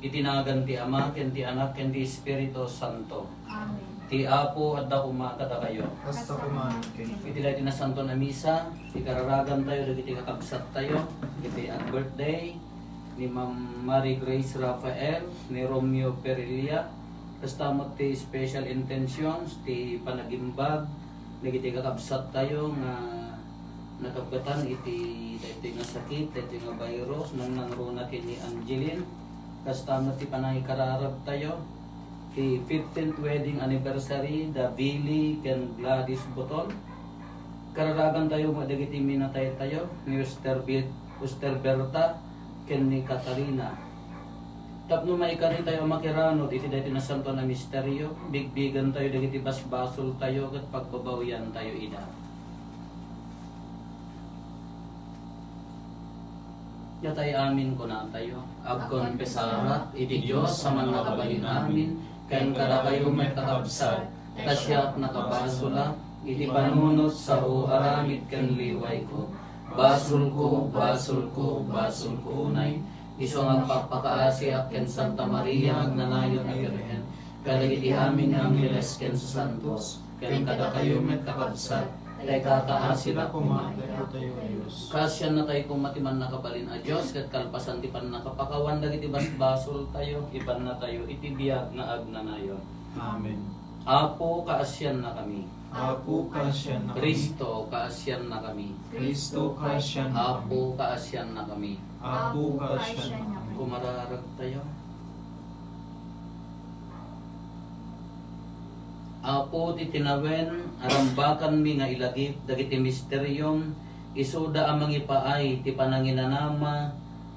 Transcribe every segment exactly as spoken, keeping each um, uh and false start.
Iti nagan ti Ama, ken ti Anak, ken ti Espiritu Santo. Amen. Ti Apo adda koma kadakayo. Kasta koma ken. Iti daytoy nasantoan a misa, ikararagantayo dagiti kakabsattayo, iti ag-birthday ni Ma'am Marie Grace Rafael, ni Romeo Perilla, kasta met ti special intentions, ti panagimbag, dagiti kakabsattayo nga nakapkatan iti daytoy nga sakit, daytoy nga virus, nangnangruna ken ni Angeline. Kasta met ti panangikararagtayo, ti fifteenth wedding anniversary da Billy ken Gladys Boton. Kararagantayo met dagiti minataytayo, ni Uster Bit-, Uster Berta, ken ni Katarina. Tapno maikaritayo a makiranud iti daytoy nasantoan a misterio, bigbigantayo dagiti basbasoltayo ket pagbabawiantayo ida. Daytay amin kunatayo, agkonfesarak iti Dios a Mannakabalin-amin, ken kadakayo met a kabsat, ta siak nakabasolak iti panunot, sao, aramid ken liwayko. Basolko, basolko, basolko unay, isu nga agpakpakaasiak ken Santa Maria nga agnanayon a Birhen, kadagiti amin nga angheles ken sasantos, ken kadakayo met a kabsat, ta ikataasida koma ti Apotayo a Dios. Kaasiannatayo koma ti Mannakabalin a Dios, ket kalpasan ti pannakapakawan dagiti basbasoltayo, ibannatayo iti biag nga agnanayon. Amen. Apo, kaasiannakami. Apo, kaasiannakami. Cristo, kaasiannakami. Cristo, kaasiannakami. Apo, kaasiannakami. Apo, kaasiannakami. Kumararagtayo. Apo, ti tinawen, arambakanmi nga ilagip dagiti misteriom, isuda a mangipaay ti pananginanama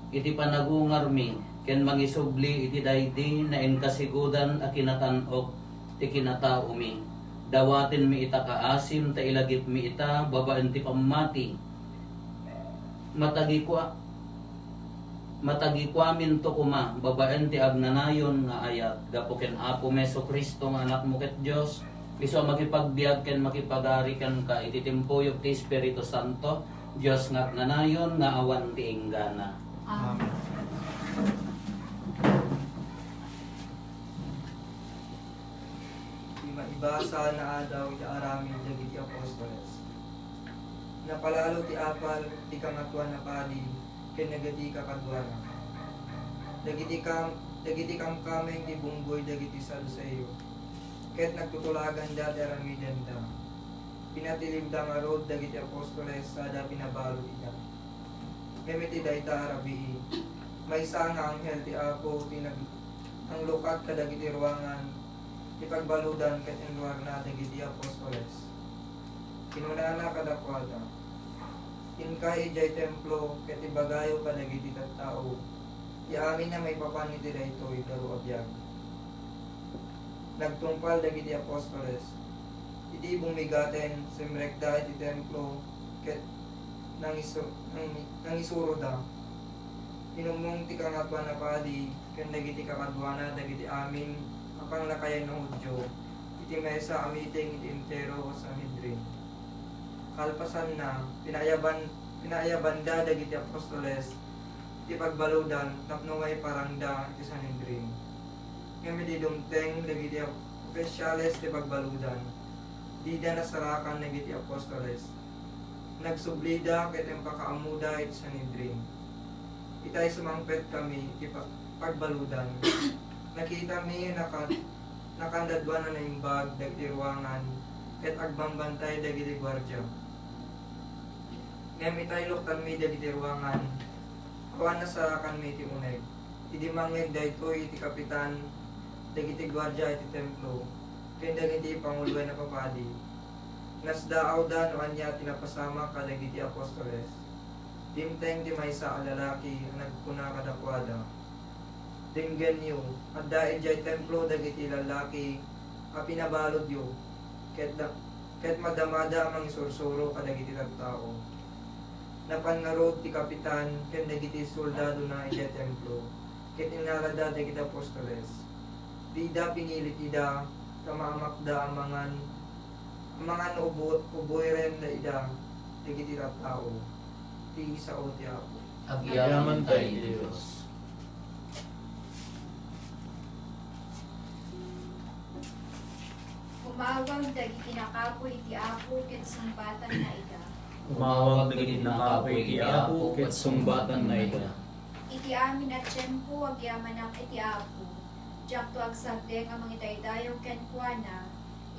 iti panagungarmi, ken mangisubli iti daydi nainkasigudan a kinatan-ok ti kinataomi. Dawatenmi ita kaasim ta ilagipmi ita babaen ti pammati. Matagikua-, matagikuaminto koma babaen ti agnanayon nga ayat gapu ken Apomi Jesu-Cristo nga Anakmo ket Dios, isu a makipagbiag ken makipagari kenka iti timpuyog ti Espiritu Santo, Dios nga agnanayon nga awan ti inggana. Amen. Ti maibasa nga adaw iti aramid dagiti apostoles. Napalalo ti apal ti Kangatoan a Padi ken dagiti kakaduana. Dagiti kam-, dagiti kamkameng ti bunggoy dagiti Saduceo, ket nagtutulaganda ti aramidenda. Pinatilibda ngarud dagiti apostoles sada pinabalud ida. Ngem iti dayta a rabii, maysa nga anghel ti Apo ti nag-, nanglukat kadagiti ruangan ti pagbaludan ket inruarna dagiti apostoles. Kinunana kadakuada, "Inkay idiay templo ket ibagayo kadagiti tattao ti amin a maipapan iti daytoy baro a biag." Nagtungpal dagiti apostoles. Idi bummigaten, simrekda iti templo ket nangisu-, nang-, nangisuroda. Inummong ti Kangatoan a Padi ken dagiti kakaduana dagiti amin a panglakayan a Judio iti mesa a meeting iti entero a Sanhedrin. Kalpasanna, pinaayaban-, pinaayabanda dagiti apostoles ti pagbaludan tapno maiparangda iti Sanhedrin. Ngem idi dumteng dagiti ofisiales ti pagbaludan, dida nasarakan dagiti apostoles. Nagsublida ket impakaammoda iti Sanhedrin. Itay sumangpetkami iti pa-, pagbaludan. Nakitami nga naka-, nakandadua a naimbag dagiti ruangan ket agbambantay dagiti guardia. Ngem itay luktanmi dagiti ruangan, awan nasarakanmi iti uneg. Idi mangngeg daytoy ti kapitan dagiti guardia iti templo ken dagiti panguloen a papadi, nasdaawda no ania ti napasamak kadagiti apostoles. Dimteng ti maysa a lalaki a nagkuna kadakuada, "Denggenyo, adda idiay templo dagiti lallaki a pinabaludyo, ket da-, ket madamada a mangisursuro kadagiti tattao." Napan ngarud ti kapitan ken dagiti soldadona idiay templo, ket innalada dagiti apostoles. Dida pinilit ida ta maamakda a mangan, a mangan no ubo-, uboyren da ida dagiti tattao. Ti sao ti Apo. Agyamankay, Dios. Umawag dagiti nakapuy iti Apo ket sungbatanna ida. Umawag dagiti nakapuy iti Apo ket sungbatanna ida. Iti amin a tiempo, agyamanak iti Apo. Diakto agsagdeng a mangidaydayaw kenkuana.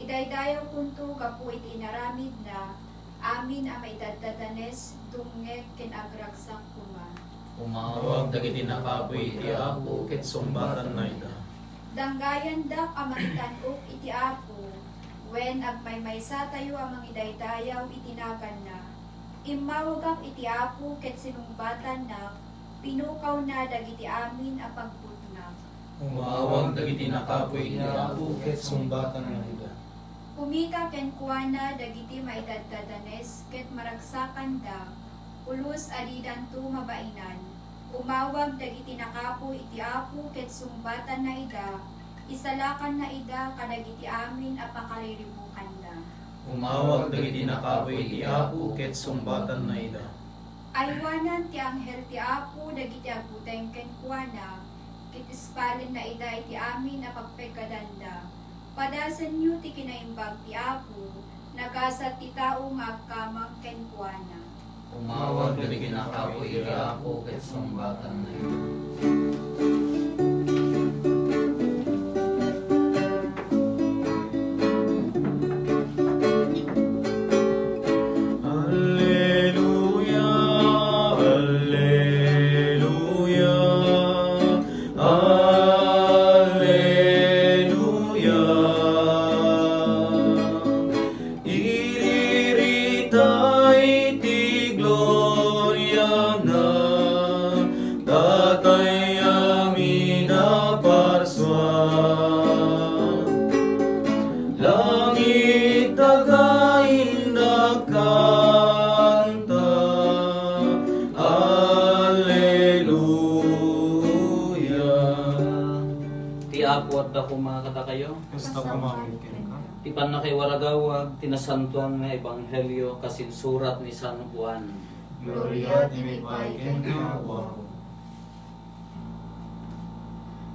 Idaydayawkonto gapu iti inaramidna, amin a maidadadanes, dungngek, ken agragsak koma. Umawag dagiti nakapuy iti Apo ket sungbatanna ida. Danggayandak a mangitan-ok iti Apo, wen agmaymaysatayo a mangidaydayaw iti naganna. Immawagak iti Apo ket sinungbatannak, pinukawna dagiti amin a pagbutngak. Umawag dagiti nakapuy iti Apo ket sungbatanna ida. Kumita kenkuana dagiti maidadadanes ket maragsakanda, ulos a didanto mabainan. Umawag dagiti nakapuy iti Apo ket sungbatanna ida, isalakanna ida kadagiti amin a pakariribukanda. Umawag dagiti nakapuy iti Apo ket sungbatanna ida. Aywanan ti anghel ti Apo dagiti agbuteng kenkuana, ket ispalenna ida iti amin a pagpeggadanda. Padasenyo ti kinaimbag ti Apo, nagasat ti tao nga agkamang kenkuana. Umawag dagiti nakapuy iti Apo ket sungbatanna ida. Alleluia, alleluia, alleluia. Iririta iti gloriana, Tatay amin a parsua. Langit, taga indak kanta. Alleluia. Ti Apo adda koma kadakayo. Kasta koma ket kenka. Ti pannakaiwaragawag ti nasantoan nga ebanghelio kas insurat ni San Juan. Gloria ti maipaay kenka, O Apo.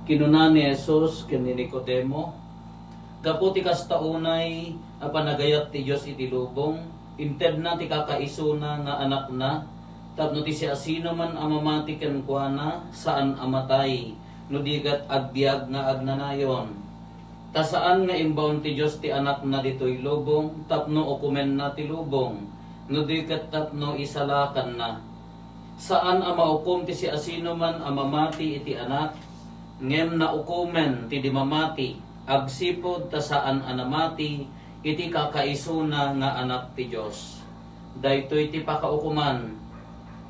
Kinuna ni Jesus ken ni Nicodemo, gapu ti kasta unay a panagayat ti Dios iti lubong, intedna ti kakaisuna nga Anakna, tapno ti siasinoman a mamati kenkuana, saan a matay, no di ket agbiag nga agnanayon. Ta saan nga imbaon ti Dios ti Anakna ditoy lubong tapno ukomenna ti lubong, no di ket tapno isalakanna. Saan a maukom ti siasinoman a mamati iti Anak, ngem naukomen ti di mamati, agsipud ta saan a namati iti kakaisuna nga Anak ti Dios. Daytoy ti pakaukoman.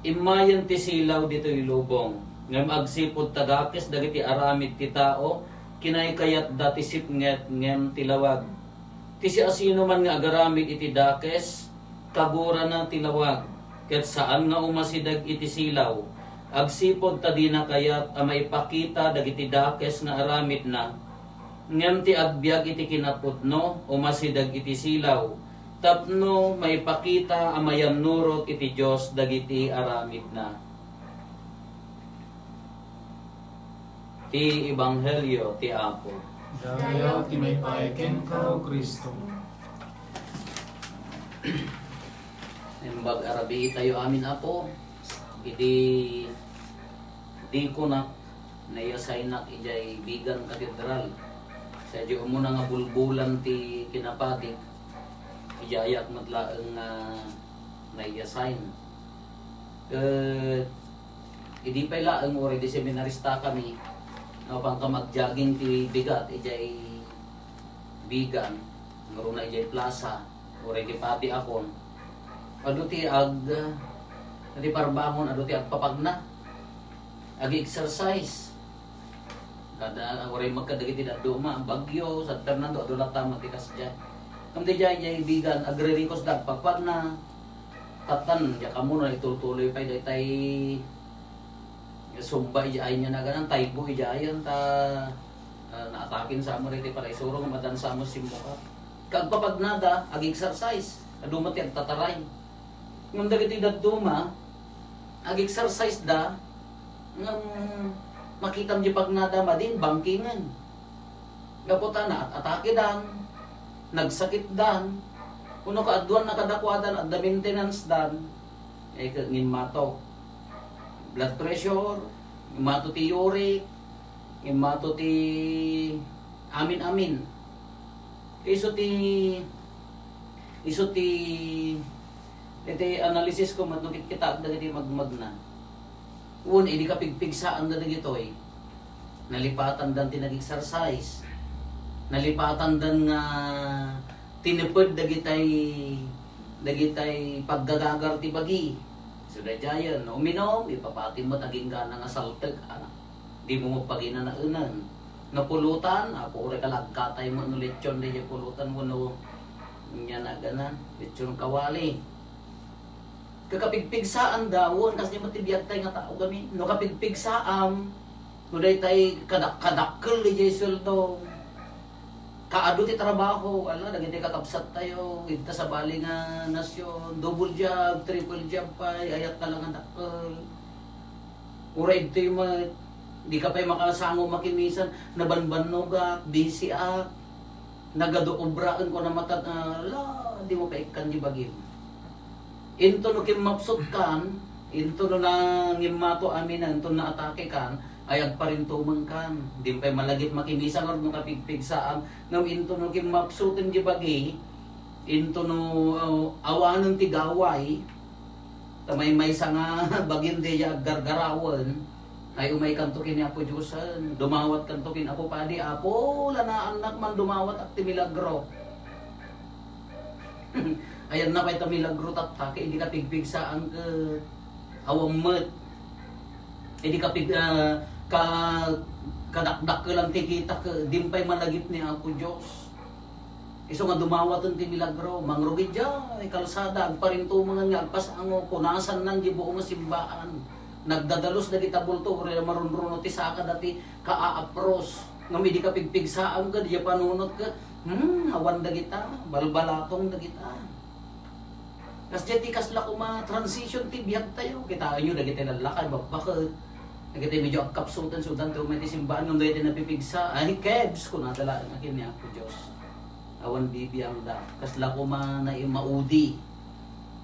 Immayen ti silaw ditoy lubong, ngem agsipud ta dakes dagiti aramid ti tao, kinaykayatda ti sipnget ngem ti lawag. Ti siasinoman nga agaramid iti dakes, kagurana ti lawag, ket saan nga umasideg iti silaw, agsipud ta dina kayat a maipakita dagiti dakes nga aramidna. Ngem ti agbiag iti kinapudno, umasideg iti silaw, tapno maipakita a mayannurot iti Dios dagiti aramidna. Ti Ebanghelio ti Apo. Dayaw ti maipaay kenka, O Cristo. Imbag a rabiitayo amin, Apo, idi dikonak, naiassignak idiay Vigan Cathedral. Sadiay umuna nga bulbulan ti kinapadik, idiayak met laeng nga naiassign. Ket idi pay laeng, uray idi seminarista kami, napan ka mag-jogging ti bigat idiay Vigan, ngaruna idiay plaza, uray idi padiakon. Adu ti ag-, adi parbangon, adu ti agpapagna. Agi-exercise. Kada, uray magkadagiti dadduma, Baguio, San Fernando, adu latta met ti kasdiay. Ngem diay, diay Vigan, agririkos da agpapagna. Tattan, diak ammo no itultuloy pay daytay Zumba idiay nga naganan, Tae Bo idiay, ta, ah, naatakin sa amo daytay palaisuro nga madansa amo simmuka. Kagpapagnada, ag-exercise, adu met ti agtataray. Ngem dagiti dadduma, ag-exercise da, ngem makitam di pagnada madin, bangkingen. Gapu ta naat-atakidan, nagsakitdan, wenno kaaduanna kadakuada, adda maintenance dan, ay, ka-, ngimmato. Blood pressure, ngimmato ti uric, ngimmato ti amin-amin. Isu ti, isu ti, iti analysis ko, ket no kitkitaak dagiti magmagna. Wen, idi kapigpigsaanda dagitoy, nalipatandan ti nag-exercise. Nalipatandan nga tiniped dagitay, dagitay paggagagar ti bagi. So, daydiayen, no uminom, ipapati met agingga nga saltek, a, dimo met paginanaenan. No pulutan, a, uray ka lagkatay met no lechon, daydiay pulutan wenno, ania nga agana, lechon kawali. Kakapigpigsaanda, wen, kasdi met ti biagtay nga tao gamin. No kapigpigsaam, no daytay kadak-, kadakkel daydiay sueldo, kaadu ti trabaho, ala, dagiti kakabsattayo, ita sabali nga nasion, double job, triple job pay, ayatta la nga dakkel. Uray ditoy met, dika pay makasango makimisan, nabanbannogak, busy ak, nagadu obraen ko na matag-, ala, dimo pay ikkan di bagim. Intono kimmapsutkan, intono nangimmato amin, intono naatakekan, ay agparintumengkan. Dim pay malagip makimisan no kapigpigsaam, ngem intono kimmapsuten di bagi, intono, uh, awanen ti gaway, ta maymaysa nga bagin daydiay aggargarawen, ay umaykanto ken ni Apo Diosen, dumawatkanto ken Apo Padi, Apo, la naannak man dumawat ak ti milagro. Ayanna pay ta milagro tatta, ket idi kapigpigsaam ket awan met. Idi kapig-, ah, ka-, kadakdakkelan ti kitak, dim pay malagip ni Apo Dios. Isu nga dumawaten ti milagro, mangrugi diay kalsada, agparintumengan nga agpasango, punasannan di buong nga simbaan. Nagdadalus dagita bulto, uray marunruno ti saka dati kaaapros. Ngem idi kapigpigsaam ket diay panunot ket, hmm, awan dagita, balbalatong dagita. Kasdiay ti kasla koma transition ti biagtayo. Kitaenyo dagiti lallakay, babbaket. Dagiti medyo agkapsuten, sudan ti umay ti simbaan, ngem dagiti napipigsa, ay, kebs, kunada laeng a ken ni Apo Dios. Awan bibiangda. Kasla koma naimaudi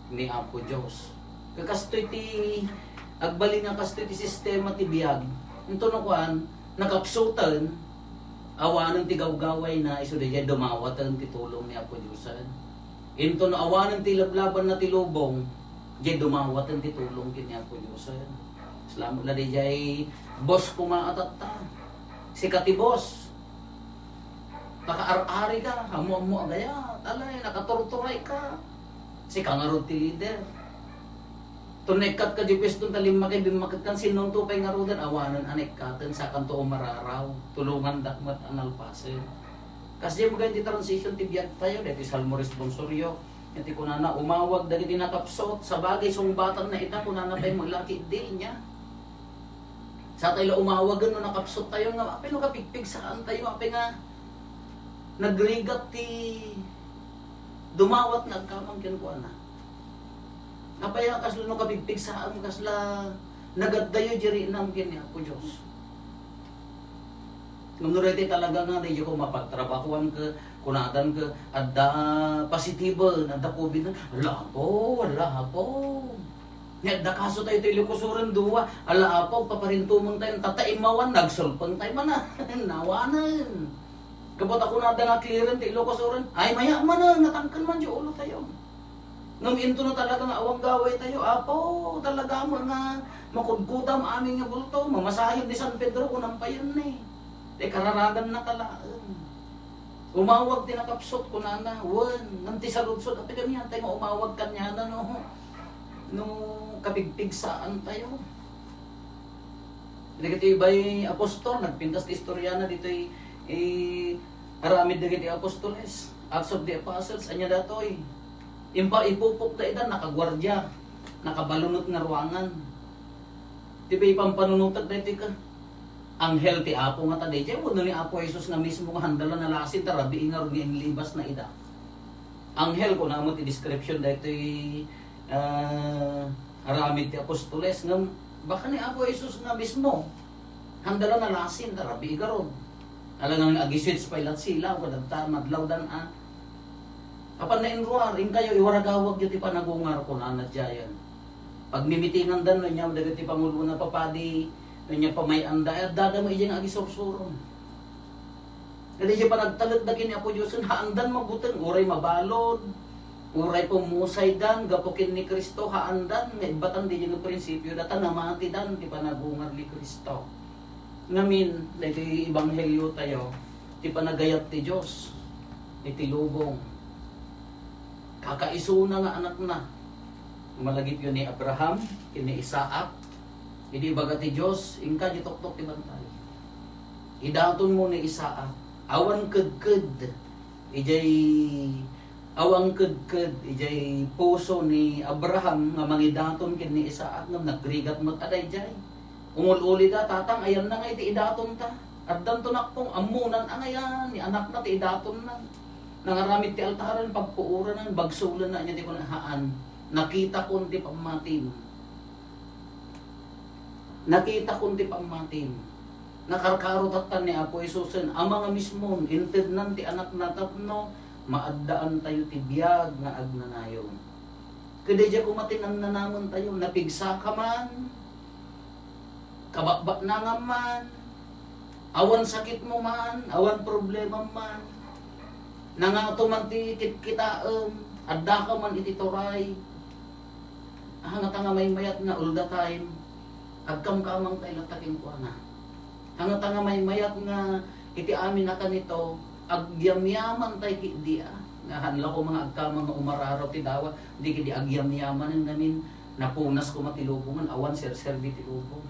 ni Apo Dios. Kakastoy ti agbalin nga kastoy ti sistema ti biag. Intono kuan, nakapsuten, awanen ti gawgawayna, isu daydiay dumawaten ti tulong ni Apo Diosen. Intono awanen ti lablabanna ti lubong, diay dumawaten ti tulong ken ni Apo Diosen. Salamat la daydiay boss koma a tatta. Sika ti boss. Pakaar-ari ka, ammo-ammo a gayat, alay, nakaturturay ka. Sika ngarud ti leader. Ton naikkat ka di pwesto ta limmakay, bimmaketkan, sinonto pay ngaruden, awanen a naikkaten, sakanto umararaw, tulongandak met a nalpasen. Kasdiay magan ti transition ti biagtayo, daytoy Salmo responsorio, iti kunana, umawag dagiti nakapsut, sabagay sungbatanna ita, kunana pay met la ketdi, nia. Sa tayo la umawagen no nakapsut tayo nga, apay no kapigpigsaantayo, apay nga nagrigat ti dumawat nga agkamang kenkuana. Apay a kasla no kapigpigsaan, kasla nagaddayo di rinam ken ni Apo Dios. Ngem no daytoy talaga nga, daydiay ko mapagtrabahoan ket kunadan ket adda positibo, adda covid na, ala Apo, ala Apo. Nia, adda kaso tayo ti Ilocos Sur, dua. Ala Apo, paparintumeng tayo, tata immawan, nagsulpeng tayo man, a. Nawanen. Kapot ako na adda nga clearance ti Ilocos Sur, ay, maya man, a, natangken man di ulo tayo. Ngem intono talaga nga awan gaway tayo, Apo, talaga mo nga makudkudam amin nga bulto, mamasahem di San Pedro, kunam payen ni. Ti kararagan na ka laeng. Umawag ti nakapsut, kunana, wen, ngem ti saludsod, apay kanian tayo nga umawag kaniana, no? No kapigpigsaan tayo. Dagiti ibay apostol, nagpintas ti istoriana ditoy, eh, aramid dagiti apostoles, Acts of the Apostles, ania datoy? Impa-, ipupok da ida, nakaguardia, nakabalunot nga ruangan. Ti pay pampanunotek daytoy ka. Anghel ti Apo nga ta daytoy, wenno ni Apo Jesus nga mismo nga handala nalasin ta rabii ngarud nga inlibas na ida. Anghel, kuna met ti description daytoy, ah, aramid ti apostoles, ngem baka ni Apo Jesus nga mismo, handala nalasin ta rabii ngarud. Alangan nga agiswits pay latta sila, ket adda madlawdan a. Apan nainruar, inkayo, iwaragawagyo ti panagungar, kunana diayen. Pagmimitingandan, no ania dagiti pangulona, papadi, no ania pamay-anda, ay addada met idiay nga agisursurom. Ket idiay panagtalekda ken ni Apo Dios, haandan mabuteng, uray mabalud, uray pummusaydan gapu ken ni Cristo, haandan nga ibbatan diay nga prinsipioda, ta namatidan ti panagungar ni Cristo. Ngamin, daytoy ebanghelio tayo, ti panagayat ti Dios iti lubong. Kakaisuna nga anakna. Malagipyo ni Abraham, ken ni Isaac. Idi ibaga ti Dios, inka di tuktok ti bantay. Idatonmo ni Isaac. Awan kedked. Idiay Awan kedked idiay puso ni Abraham nga mangidaton ken ni Isaac, ngem nagrigat met a daydiay. Umul-ulida, "Tatang, ayanna nga iti idatonta. Addanto nakpong, ammonan a ngayan ni anakna ti idatonna. Nangaramid ti altaren, pagpuoranan, bagsolenna," ania ti kuna, "Haan, nakitakon ti pammatim." Nakitakon ti pammatim. Nakarkaro tattan ni Apo Jesusen, Ama nga mismon, intednan ti Anakna tapno maaddaantayo ti biag nga agnanayon. Ket daydiay koma ti nannanamentayo, napigsaka man, kabatbatnangam man, awan sakitmo man, awan problemam man, nangato man ti kitkitaem, addaka man iti turay, Hangata nga maymayat nga all the time, agkamkamangtay latta kenkuana. Hangata nga maymayat nga iti amin a kanito, agyamyamantay ketdi a. Nga haan la koma nga agkamang nga umararaw ti dawat, di ketdi agyamyamanen ngamin, napunas koma ti lubongen, awan serserbi ti lubong.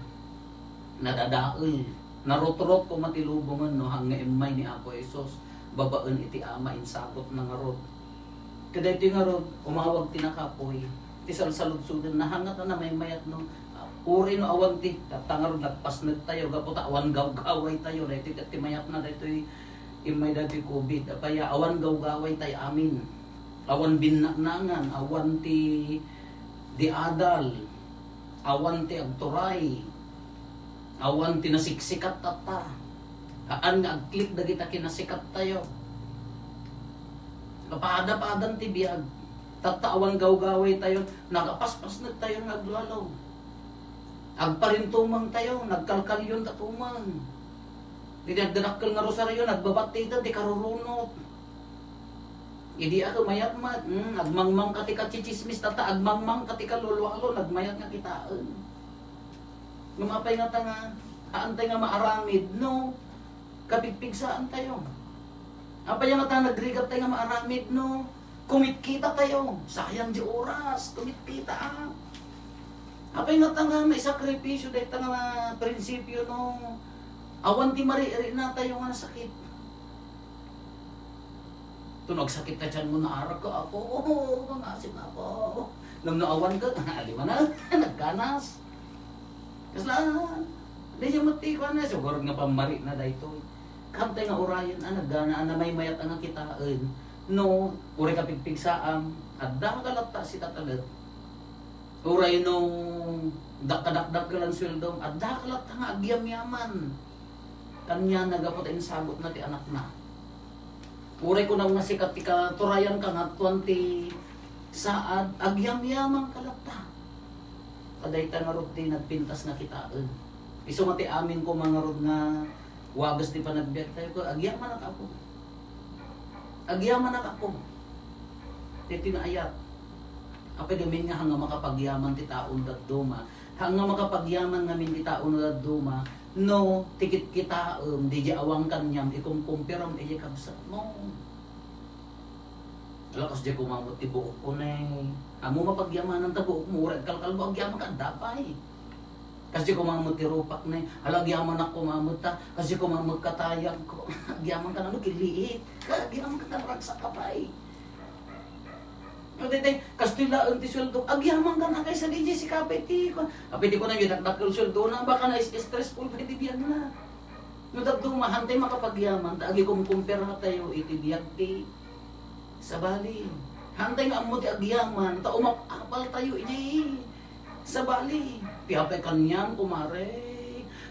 Nadadael, narutrot koma ti lubongen, no, haan nga immay ni Apo Jesus, babaen iti Ama, insagutna ngarud. Kadaytoy ngarud, umawag ti nakapuy, ti salsaludsodenna, hangata nga maymayat, no, uray no awan ti, tatta ngarud nagpasnektayo, gapu ta awan gawgawaytayo, daytoy ket ti mayatna, daytoy immay daytoy covid, apay a, awan gawgawaytay amin, awan binnaknangan, awan ti, di adal, awan ti agturay, awan ti nasiksikat tatta. Haan nga agklik dagita kinasikattayo. Kapaada-padan ti biag. Tatta awan gawgawaytayo, nagapaspasnektayo nga aglualo. Agparintumengtayo, nagkalkalionta tumeng. Idi nagdadakkel nga rosario, nagbabattiten ti karurunot. Idi a mayat met, hmm, agmangmangka ti kachichismis, tatta agmangmangka ti kalulualo, nagmayat nga kitaen. Ngem apay ngata nga, haantay nga maaramid, no? Kapigpigsaantayo. Apay ngata nagrigattay nga maaramid, no? Kumitkitatayo. Sayang di oras, kumitkita, ah. Apay ngata nga maisakripisyo dayta nga prinsipio, no? Awan ti maririnatayo nga nasakit. Tunog sakit ta tiyan mo, naarak ka, Apo. Oo, mangasim, Apo. Ngem no awan ka, ali man na, nagganas. Kasla, di siya mati, kuwan na, siguro nga pamari na daytoy. Kantay nga urayan, ah, naggana, ah, namaymayat, ah, nga kitaen. No, uray ka pigpigsaam, adda ka latta sita talet. Uray no, dakadakdak ka lang sweldo, adda ka latta nga agyamyaman. Kaniana gapu ta insagutna ti anakna. Uray kunam nga sika ti katurayan ka nga tuan ti saad, agyamyaman ka latta. Kadayta ngarud ti nagpintas nga kitaen. Isu nga ti amin koma ngarud nga wagas ti panagbiag tayo, ko, agyamanak, Apo. Agyamanak, Apo. Ti tinaayat. Apay gamin nga hanga makapagyaman ti taon dadduma. Hanga makapagyaman ngamin ti taon dadduma. No, ti kitkitaem, di di awan kaniam, ikumkumpiram, iti kabsatmo. Ala, kasdi koma met ti buokko, ne. Ammo mapagyamanan ta buokmo, uray kalkalbo, agyaman ka, adda pay. Kasdi koma met ti rupak, ne. Ala, agyamanak koma met ta, kasdi koma met katayag ko. Agyaman ka, nano, kiliit. Ka, agyaman ka, naragsak ka pay. No, daytoy, kastoy laeng ti sueldo. Agyaman ka na kaysa di Jessica pay ti, kuwan. Apay ti kunan, dakdakkel sueldo na, baka na is-, stressful pay ti biag na. No, dadduma, hantay makapagyaman, ta agikumkumpira tayo iti biag ti sabali. Hantay nga ammo ti agyaman, ta umap-apal tayo iti sabali. Ti apay kaniam, kumare.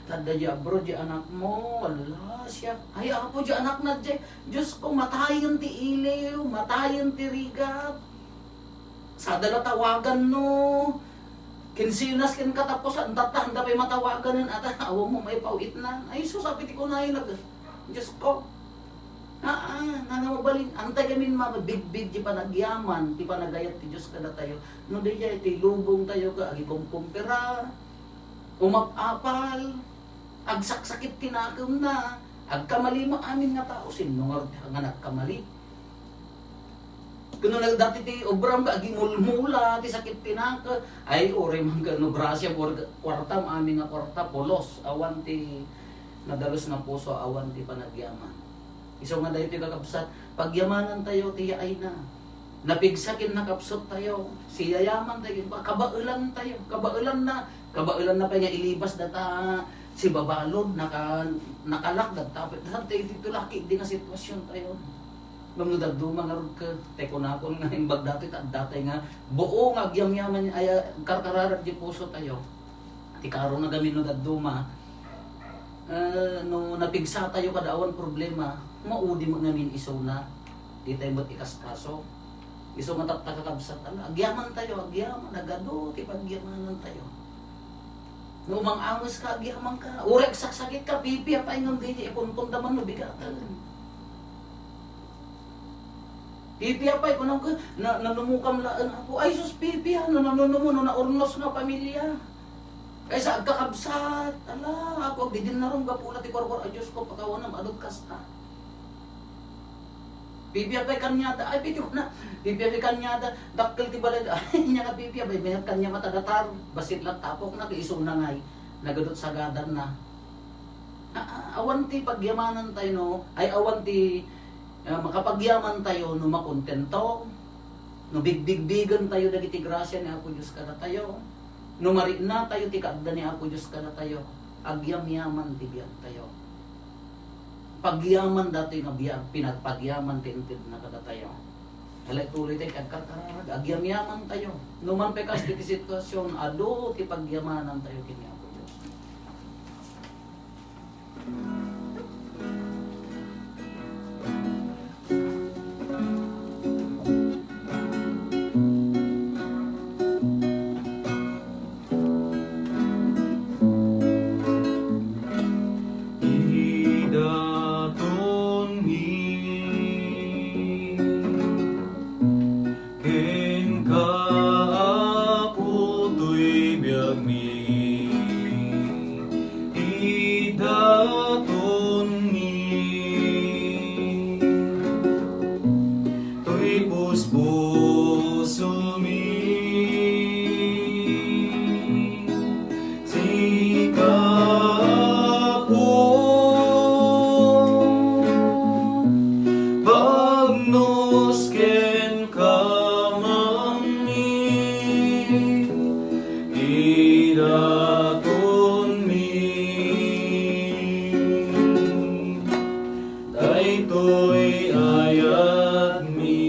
Tadda di abroad di anakmo, ala, siak. Ay, Apo, di anakna di. Diyos ko, matayen ti iliw, matayen ti rigat. Sada la tawagan no, kinsenas ken katapusan, tatta, anda pay matawagan nen ata, awan mo maipaw-itnan. Ay, sus, apay ti kunay nag-, Diyos ko. Aa, nana mabalin, antay gamin mabigbig ti panagyaman, ti panagayat ti Diyos kadatayo. No di jay, ti lubong tayo ka, agikumkumpira, umap-apal, agsaksakit ti nakemna, agkamali mo amin nga tao, sinno nga, nga nagkamali? Kuno na dati ti obram nga agimulmula, ti sakit ti naka, ay, uray man ka, no, grasya, or, kwarta, amin nga kwarta, pulos, awan ti nadalus nga puso, awan ti panagyaman. Isu nga daytoy, kakabsat, pagyamanan tayo ti yaayna. Napigsa ken nakapsut tayo, siyayaman tayo, kabaelan tayo, kabaelan na, kabaelan na pay nga ilibas data sibabalod, naka-, nakalak data, data tayo dito laki, di nga sitwasyon tayo. Ngem no dadduma ngarud ka, tay kunakon nga imbag datoy, ta adda tay nga buo nga agyamyaman, ay, karkararag di puso tayo. Ti karona gamin no dadduma, eh, no napigsa tayo kada awan problema, maudi mo ngamin isuna. Di tayo met ikaskaso. Isu nga tatta, kakabsat, ala, agyaman tayo, agyaman, nagadu ti pagyamanan tayo. No umang-anges ka, agyaman ka. Uray agsaksakit ka, pipiapay ngem di, ikunkunda man no bigaten. Pipiapay, kunam ka, na, nanumukam laeng, Apo. Ay, sus, pipia, no nanunumo, no naurnos nga pamilya. Kaysa agkakabsat, ala, Apo, agdidinnarom gapu la ti korkor a Diyos ko, pakawanam, adut kasta. Pipiapay kaniada, ay, piti ko na, pipiapay kaniada, dakkel ti balay, ay, nia nga pipiapay, mayat kania matadatar, bassit la tapok na, ti isuna ngay, nagadut sagadan na. A-, a-, awan ti pagyamanan tayo, no? Ay, awan ti, ah, makapagyaman tayo no makontento, no bigbigbigen tayo dagiti grasia ni Apo Dios kadatayo, no marikna tayo ti kaadda ni Apo Dios kadatayo, agyamyaman ti biag tayo. Pagyaman datoy nga biag, pinagpagyaman ti intedna kadatayo. Alay tuloy tayo, agkarkararag, agyamyaman tayo. No man pay kas ti sitwasyon, adu ti pagyamanan tayo ken ni Apo Dios. Idatonmi kenka, Apo, toy biagmi. Idatonmi toy puspusomi. Sika, Apo, bagnos kenka manmi, idatonmi daytoy ayatmi.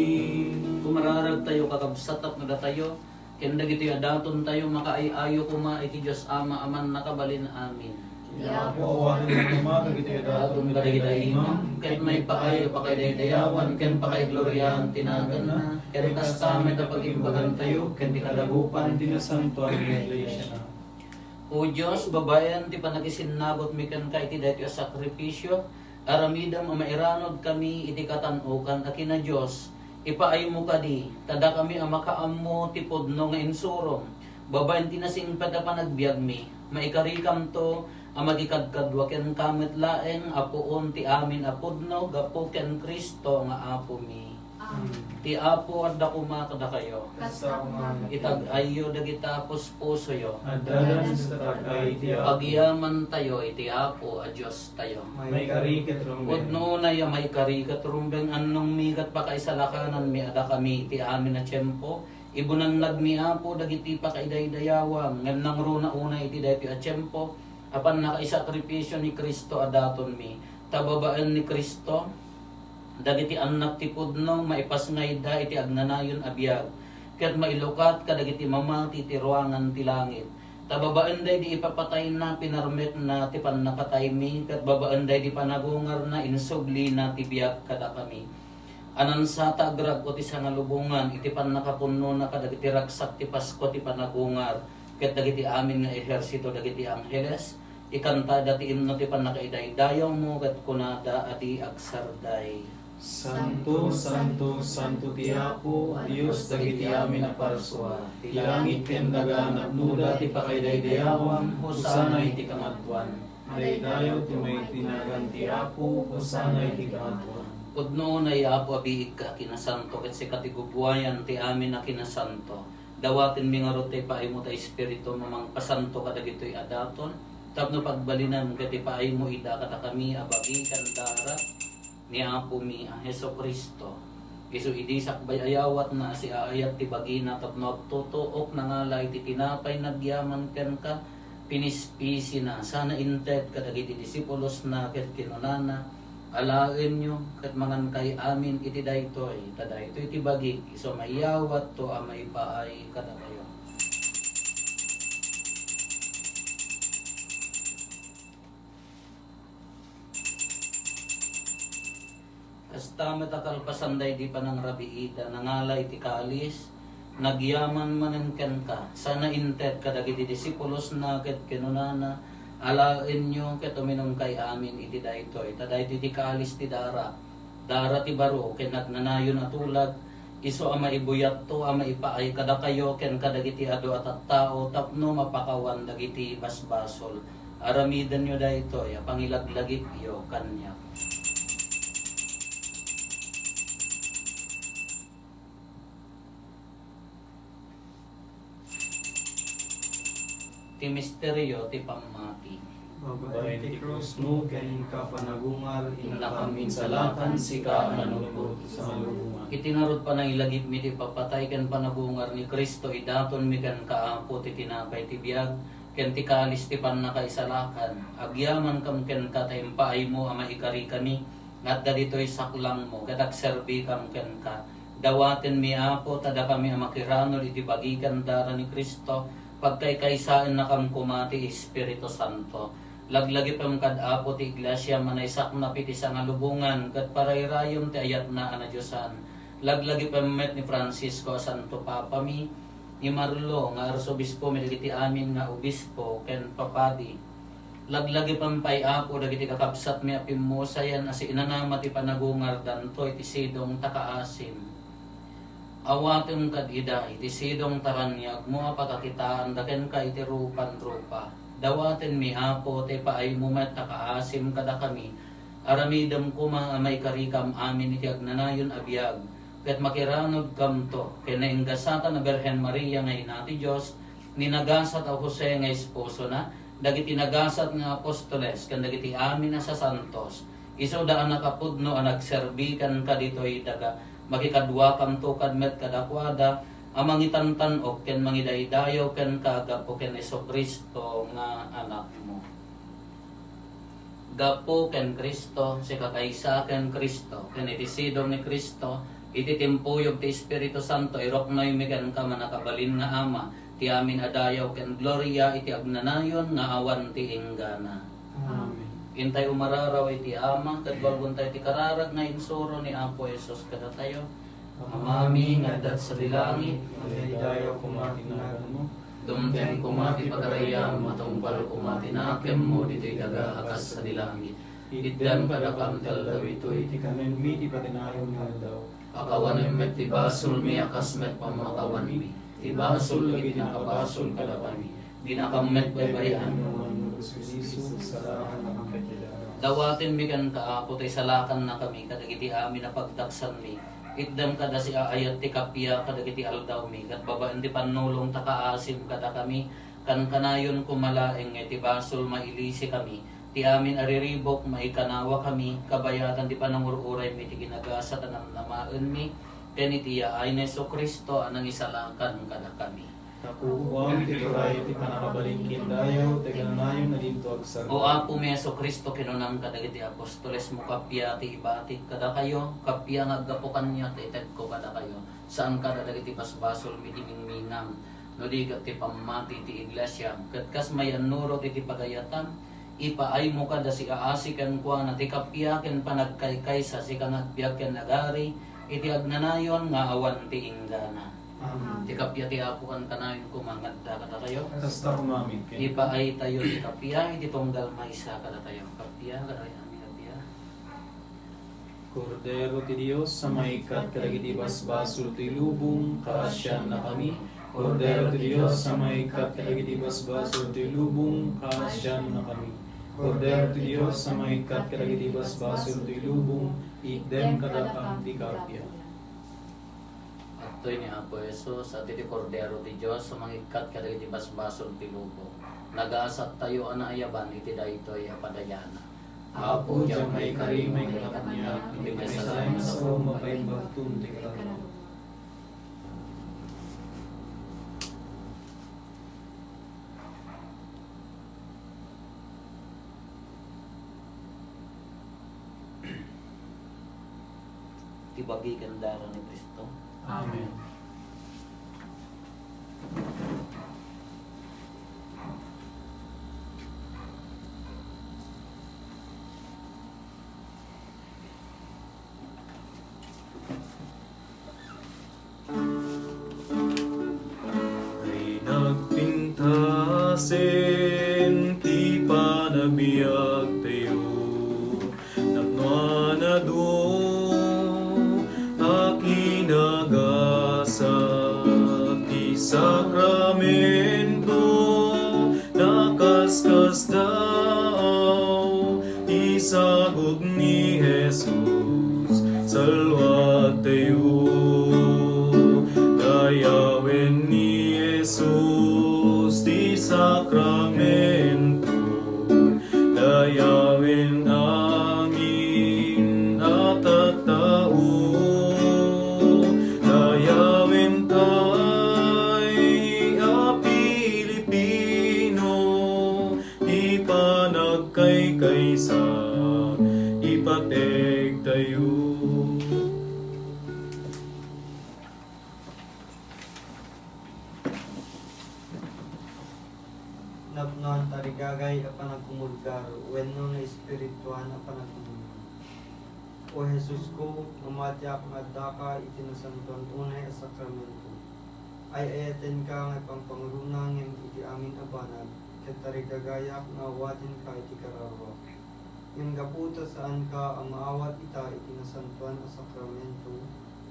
Kumararag tayo, kakabsat, tapno datayo, ken dagitoy a daton tayo, makaay-ayo koma iti Dios Ama a Mannakabalin. Amen. Ti Apo awanen koma dagitoy a daton kadagiti imam, ket maipaayo pakaidaydayawan ken pakaigloriaan ti naganna, ken kasta met a pagimbagan tayo ken ti kadagupan ti nasantoan nga iglesia. O Dios, babaen ti panakisinnabutmi kenka iti daytoy a sakrifisio, aramidem a mairanudkami iti katan-okan a kina-Dios. Ipaaymo kadi, ta dakami a makaammo ti pudno nga insurom, babaen ti nasingpet a panagbiagmi, maikarikamto a makikadkadua kenka met laeng a puon ti amin a pudno gapu ken Cristo nga Apomi. Amen. Ti Apo adda koma kadakayo. Kasta koma. Itag-ayyo dagita puspusoyo. Adda laeng sa tag-ay ti Apo. Pagyamantayo iti Apo a Diostayo. Maikari ket rumbeng. Pudno unay a maikari ket rumbeng, annongmi ket pakaisalakananmi a dakami iti amin a tiempo. Ibunannagmi, Apo, dagiti pakaidaydayawam, ngem nangruna unay iti daytoy a tiempo a pannakaisakripisio ni Cristo a datonmi. Ta babaen ni Cristo, dagiti annak ti pudno maipasngayda iti agnanayon a biag, ket mailukat kadagiti mamati iti ruangan ti langit. Ta babaen daydi ipapatayna, pinarmekna ti pannakataymi, ket babaen daydi panagungarna, insublina ti biag kadakami. Anansa ta agrag-o ti sangalubongan iti pannakapunnona kadagiti ragsak ti Pasko ti panagungar, ket dagiti amin nga ehersito dagiti angheles, ikantada ti imno ti pannakaidaydayawmo, ket kunada a di agsarday. Santo, santo, santo ti Apo a Dios dagiti amin a parsua. Ti langit ken daga napnoda ti pakaidaydayawan. Hosanna iti kangatoan. Madaydayaw ti maitinagan ti Apo. Hosanna iti kangatoan. Pudno unay, Apo, a biigka a kinasanto, ket sika ti gubuayan ti amin a kinasanto. Dawatenmi ngarud ti ipaaymo ta Espiritu a mangpasanto kadagitoy a daton, tapno pagbalinem ket ipaaymo ida kadakami a bagi ken dara ni Apomi a Jesu-Cristo. Isu idi sakbay a yawatna a siaayat ti bagina tapno agtutuok, nangala iti tinapay, nagyaman kenka, pinispisina, sana inted kadagiti disipulosna ket kinunana, "Alaenyo ket mangankay amin iti daytoy, ta daytoy ti bagik, isu a mayawatto a maipaay kadakayo." Kasta met a kalpasan daydi panangrabiida, nangala iti kalis, nagyaman manen kenka, sana inted kadagiti disipulosna ket kinunana, "Alaenyo ket uminumkay amin iti daytoy, ta daytoy ti kalis ti dara, dara ti baro ken agnanayon a tulag, isu a maibuyatto a maipaay kadakayo ken kadagiti adu a tattao tapno mapakawan dagiti basbasol. Aramidenyo daytoy a pangilaglagipyo kaniak." Ti misterio ti pammati. Babaen ti krusmo ken inka panagungar, innakam insalakan, sika a nanulbod sa malubongan. Iti ngarud panangilagipmi ti ipapatay ken panagungar ni Cristo, idatonmi kenka, Apo, ti tinapay ti biag ken ti kalis ti pannakaisalakan. Agyamankam kenka ta impaaymo a maikarikami nga adda ditoy saklangmo ket agserbikam kenka. Dawatenmi, Apo, ta dakami a makiranod iti bagi ken dara ni Cristo, pagkaykaysaennakam koma ti Espiritu Santo. Laglagipem kad Apo ti Iglesia a naisaknap iti sangalubongan ket parayrayem ti ayatna a nadiosan. Laglagipem met ni Francisco a Santo Papami, ni Marlo nga Arsobispomi, dagiti amin nga obispo ken papadi. Laglagipem pay, Apo, dagiti kakabsatmi a pimmusayan a siinanama ti panagungardanto iti sidong ta kaasim. Awatem kad ida iti sidong ta raniagmo a pakakitaanda kenka iti rupan rupa. Dawatenmi, Apo, ta ipaaymo met ta kaasim kadakami. Aramidem koma a maikarikam amin iti agnanayon a biag, ket makiranodkamto ken nainggasatan a Birhen Maria nga Ina ti Dios, ni nagasat a Jose nga esposona, dagiti nagasat nga apostoles, ken dagiti amin a sasantos. Isuda a nakapudno a nagserbi kenka ditoy daga, makikaduakamto kad met kadakuada a mangitantan-ok ken mangidaydayaw kenka gapu ken Jesu-Cristo nga Anakmo. Gapu ken Cristo, sikakaysa ken Cristo, ken iti sidong ni Cristo, iti timpuyog ti Espiritu Santo, iruknoymi kenka, mannakabalin nga Ama, ti amin a dayaw ken gloria iti agnanayon nga awan ti inggana. Amen. Intay umararaw iti Ama, ket walwentayo ti kararag nga insuro ni Apo Jesus kadatayo. Amami nga adda sadi langit, madaydayaw koma ti naganmo. Dumteng koma ti pagariam, matungpal koma ti nakemmo ditoy daga a kas sadi langit. Itdem kadakam ti aldaw itoy ti kanenmi ti patinayon nga aldaw. Pakawanem met ti basolmi a kas met pammakawanmi ti basol dagiti nakabasol kadakami. Dinakam met baybay-an. Dawatenmi kenka, Apo, ta isalakannakami kadagiti amin a pagdaksanmi. Itdem kada siaayat ti kappia kadagiti aldawmi, ket babaen ti pannulong ta kaasim kadakami, kankanayon koma laeng nga iti basol mailisikami, ti amin a riribuk maikanawakami, kabayatan ti panangur-uraymi ti ginagasat a namnamaenmi, ken iti yaay ni Jesu-Cristo a nangisalakan kadakami. Napupuam ti turay ti pannakabalin ken dayaw, ti agnanayon a dinto agsarita. O Apomi Jesu-Cristo, kinunam kadagiti apostolesmo, kappia ti ibatik kadakayo, kappia nga aggapu kaniak ti itedko kadakayo, saan kada dagiti basbasolmi ti mingmingam, Di ket ti pammati ti iglesiam, ket kas mayannurot iti pagayatan, ipaaymo kada siaasi kenkuana ti kappia ken panagkaykaysa, sika nga agbiag ken agari iti agnanayon nga awan ti inggana. Amen. Ti kappia ti Apo kankanayon koma nga adda kadatayo. Kasta koma amin ken. Ipaaytayo ti kappia iti tunggal maysa kadatayo. Kappia, kadatayo, amin, kappia. Kordero ti Dios a mangikkat kadagiti basbasol ti lubong, kaasiannakami. Kordero ti Dios a mangikkat kadagiti basbasol ti lubong, kaasiannakami. Kordero ti Dios a mangikkat kadagiti basbasol ti lubong, itdem kadakam ti kappia. Adtoy ni Apo Jesus, adtoy ti Kordero ti Dios a mangikkat kadagiti basbasol ti lubong. Nagasattayo a naayaban iti daytoy a padayanak. Apo, diak maikari, maikari kaniak, iti maysa laeng a sao, mapaimbagton ti kanayon. Ti bagi ken dara ni Cristo. Amen. Ay nagpintasen ti panabiagtayo, tapno adu a kinagasat ti sakramento, nakaskasdaaw ti sagut ni Jesus, salwatayo. Dayawen ni Jesus ti sakramento, dayawen amin a tattao, dayawen tay a Pilipino, ti panagkaykaysa, ipategtayo. Napnoan tarigagay a panagkumulgar wenno naespirituan a panagkumulgar. O Jesusko, mamatiak nga addaka iti nasantoan unay a sakramento. Ay-ayatenka nga ipangpangruna ngem iti amin a banag, ket tarigagayak nga awatenka iti kararuak. Ngem gapu ta saanka a maawat ita iti nasantoan a sakramento,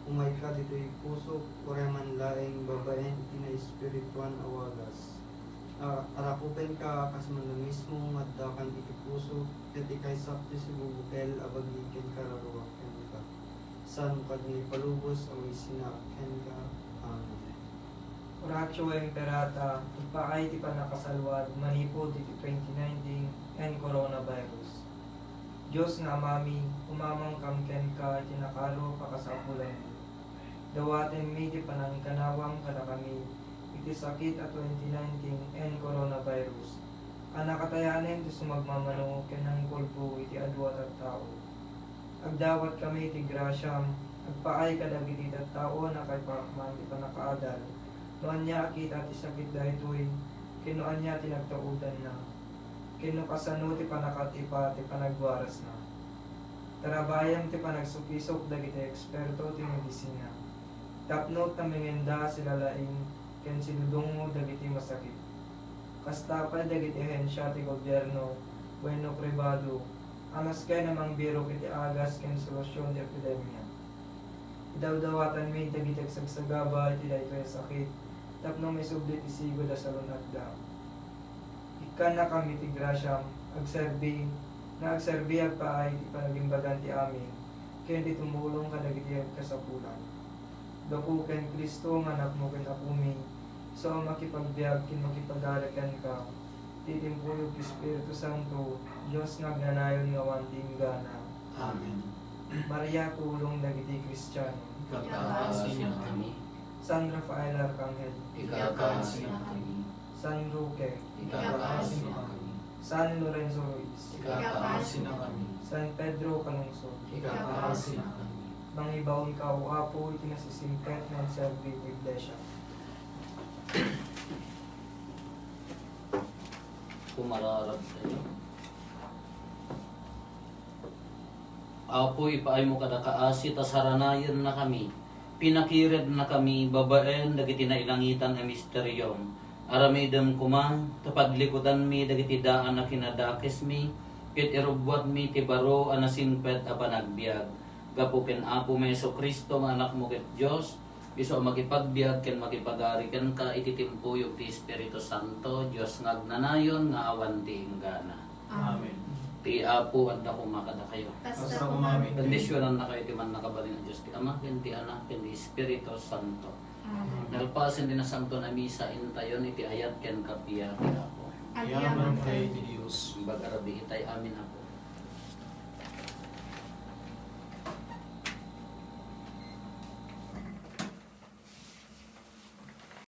umayka ditoy pusok, uray man laeng babaen iti naespirituan a wagas. A-, arakupenka a kas man mismo nga addakan iti pusok, ket ikaysak ti sibubukel a bagi ken kararuak kenka. Saan kad nga ipalubos a maysinak kenka. Amen. Oratio Imperata, agpaay ti pannakasalwad manipud iti twenty nineteen and coronavirus. Dios nga Amami, umamongkam kenka iti nakaaro a kasapulanmi. Dawatenmi ti panangikanawam kadakami iti sakit a twenty nineteen and coronavirus a nakatayanen ti sumagmamano ken nangikulpo iti adu a tattao. Agdawatkami ti grasiam, agpaay kadagiti tattao a nakaipaakman ti pannakaadal, no ania a kita ti sakit daytoy, ken no ania ti nagtaudanna, ken no kasano ti pannakat-ipa ti panagwarasna. Tarabayam ti panagsukisok dagiti eksperto ti medisina, tapno tamengenda silalaing ken sidudungngo dagiti masakit. Kasta pay dagiti ahensia ti gobierno wenno pribado a maskay a mangbirok iti agas ken solusion ti epidemia. Idawdawatanmi dagiti agsagsagaba iti daytoy a sakit tapno maisubli ti sigud a salun-atda. Ikkannakam iti grasiam, agserbi, nga agserbi agpaay iti panagimbagan ti amin, ken ti tumulong kadagiti agkasapulan. Gapu ken Cristo nga Anakmo ken Apomi, isu a makipagbiag ken makipagari kenka, ti timpuyog ti Espiritu Santo, Dios nga agnanayon nga awan ti inggana. Amen. Maria, tulong dagiti Kristiano. Ikakaasinakami. San Rafael Arkanghel. Ikakaasinakami. San Roque. Ikakaasinakami. San Lorenzo Ruiz. Ikakaasinakami. San Pedro Calungsod. Ikakaasinakami. Mangibaonka, O Apo, iti nasisingpet nga agserbi ti Iglesia. Kumararag tayo. Apo, ipaaymo kada kaasi ta saranayennakami. Pinakirednakami babaen dagiti nailangitan a misteriom. Aramidem koma ta paglikudanmi dagiti daan a kinadakesmi, ket irubbuatmi ti baro a nasingpet a panagbiag. Gapu ken Apomi Jesu-Cristo nga Anakmo ket Dios, isu a makipagbiag ken makipagari kenka iti timpuyog ti Espiritu Santo, Dios nga agnanayon nga awan ti inggana. Amen. Ti Apo adda koma kadakayo. Kasta koma met. Bendisyonannakayo ti Mannakabalin a Dios, ti Ama, ken ti Anak, ken ti Espiritu Santo. Amen. Nalpasen ti Nasantoan a Misa, intayon iti ayat ken kappia ti Apo. Agyaman tayo ti Dios. Imbag a rabii tayo amin, Apo.